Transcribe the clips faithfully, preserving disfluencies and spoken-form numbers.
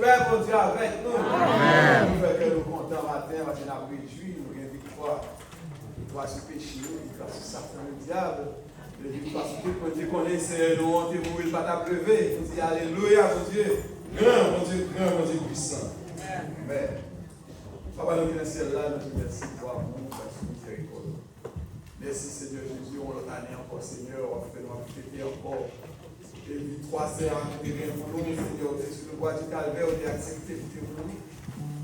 Pè Bondye avèk nou. Amèn. Nou fè kè nou kontan maten an, paske n ap rejwi, nou gen viktwa. Viktwa sou peche yo, viktwa sou Satan ledyab. E viktwa sou tout Bondye konnen Senyè nou an te mouri, l pa t ap leve. Nou di, alelouya, Bondye gran, Bondye gran, Bondye pwisan. Amèn. Papa nou ki nan syèl la, nou di w mèsi pou amou w, mèsi pou mizèrikòd ou. Mèsi, Senyè Jezi, yon lòt ane ankò, Senyè, w ap fè nou ap fete ankò. E viktwa sa a ki te gen pou nou, Senyè, ou te sou lwa di Kalvè, ou te aksepte pou te mouri.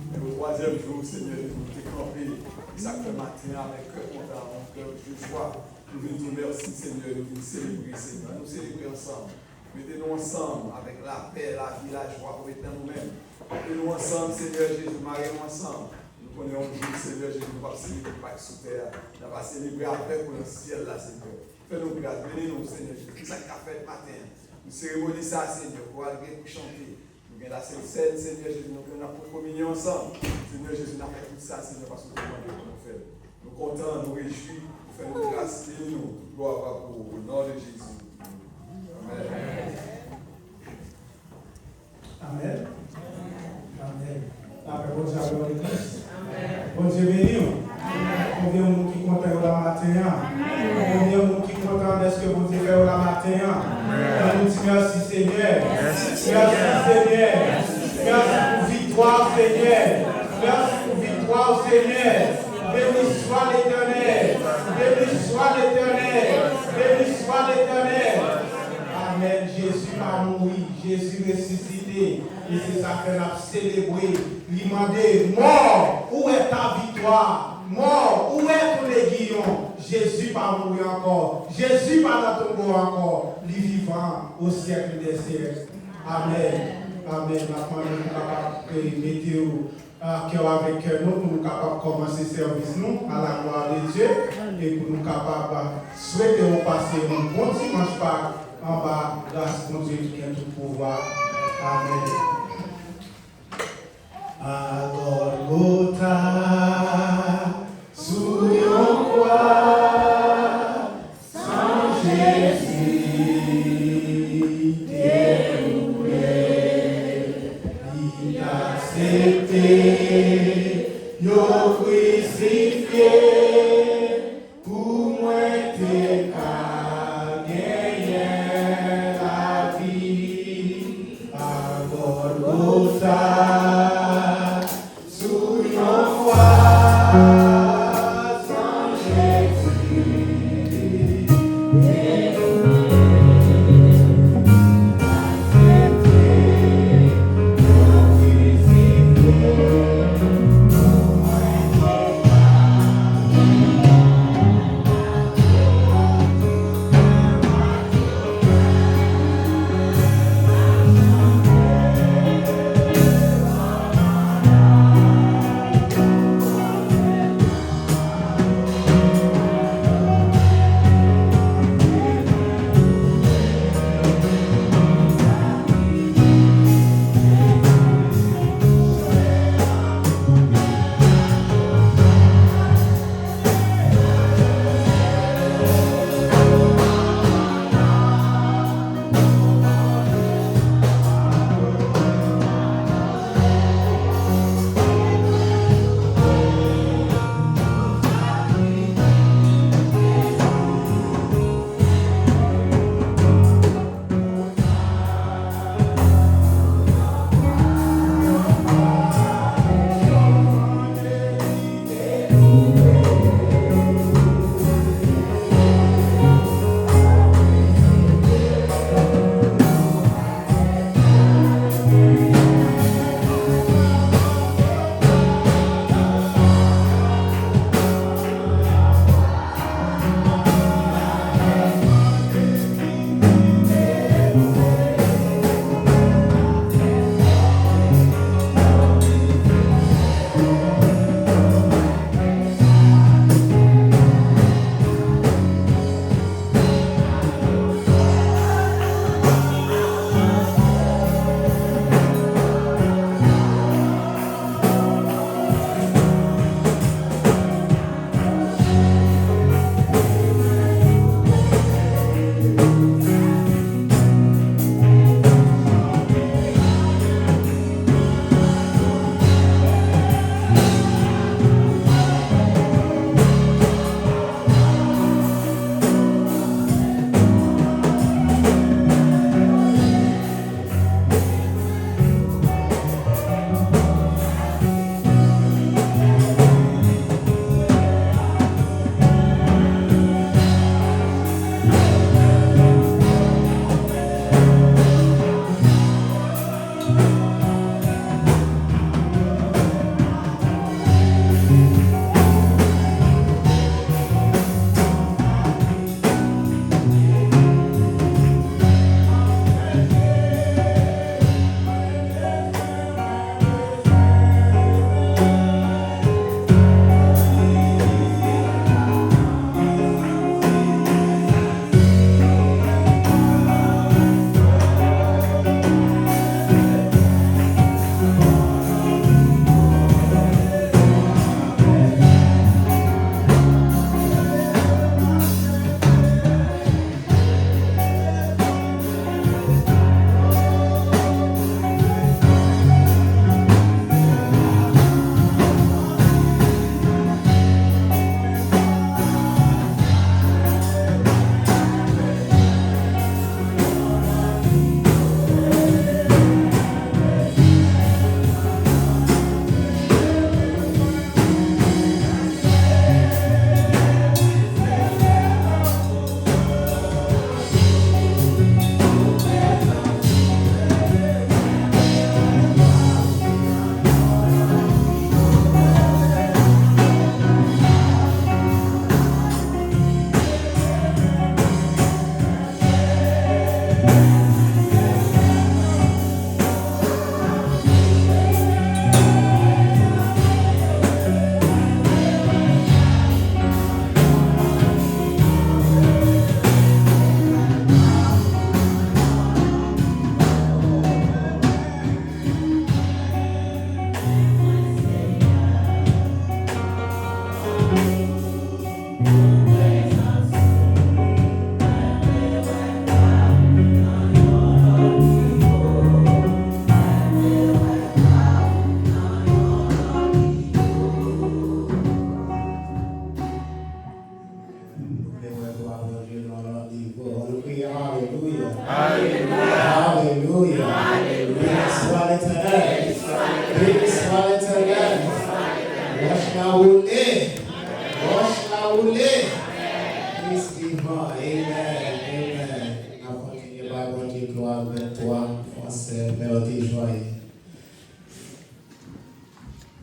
E o twazyèm jou, Senyè Jezi, nou te kanpe. E sa k fè maten an, avèk kè kontan, yon kè de jwa, nou vin di w mèsi, Senyè, nou vin selebre, Senyè. Nou selebre ansanm. Mete nou ansanm avèk lapè, lavi, lajwa ou met nan nou menm. Mete nou ansanm, Senyè Jezi, mare nou ansanm. Nou konnen yon jou, Senyè Jezi, nou p ap selebre Pak sou tè a. N ap selebre avèk ou nan syèl la, Senyè. Fè nou gras, beni nou, Senyè Jezi. Sa k ka fèt maten an. Nan seremoni sa a, Senyè, koral gen pou chante. Nou gen Lasent Sèn, Senyè Jezi, nou gen, n ap pran kominyon ansanm. Senyè Jezi, n ap fè tout sa, Senyè, paske ou te mande pou nou fè l. Nou kontan, nou rejwi, ou fè nou gras, beni nou. Glwa pou ou, o non de Jezi. Amèn. Amèn. Amèn. Lapè Bondye avè w, legliz. Bondye beni w. Konbyen moun ki kontan yo la maten an? Konbyen moun ki kontan dèske Bondye fè yo la maten an? Ann nou di mèsi, Senyè. Mèsi, Senyè. Mèsi pou viktwa, Senyè. Mèsi pou viktwa, Senyè. Beni swa Letènèl. Beni swa Letènèl. Beni swa Letènèl. Amèn. Jezi pa mouri. Jezi resisite. E se sa k fè n ap selebre. Li mande, mò, où est ta victoire? Mò, où est ton aiguillon? Jezi pa mouri ankò. Jezi pa nan tonbo ankò. Li vivan au siècle des siècles. Amèn. Amèn. N ap mande pou kapab, eh, mete yo, ah, kè w avèk kè nou, pou nou kapab kòmanse sèvis nou à la gloire de Dieu, e pou nou kapab, ah, swete w pase yon bon dimanch Pak anba gras Bondye ki gen tout pouvwa. Amèn. A Gòlgota, sou yon kwa, san Jezi te woule, li t aksepte yo krisifye pou mwen te ka genyen lavi. A Gòlgota, sou yon kwa, san Jezi te mouri, aksepte yo krisifye pou mwen te ka genyen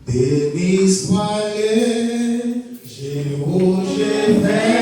Béni soyez, je vous, je vais.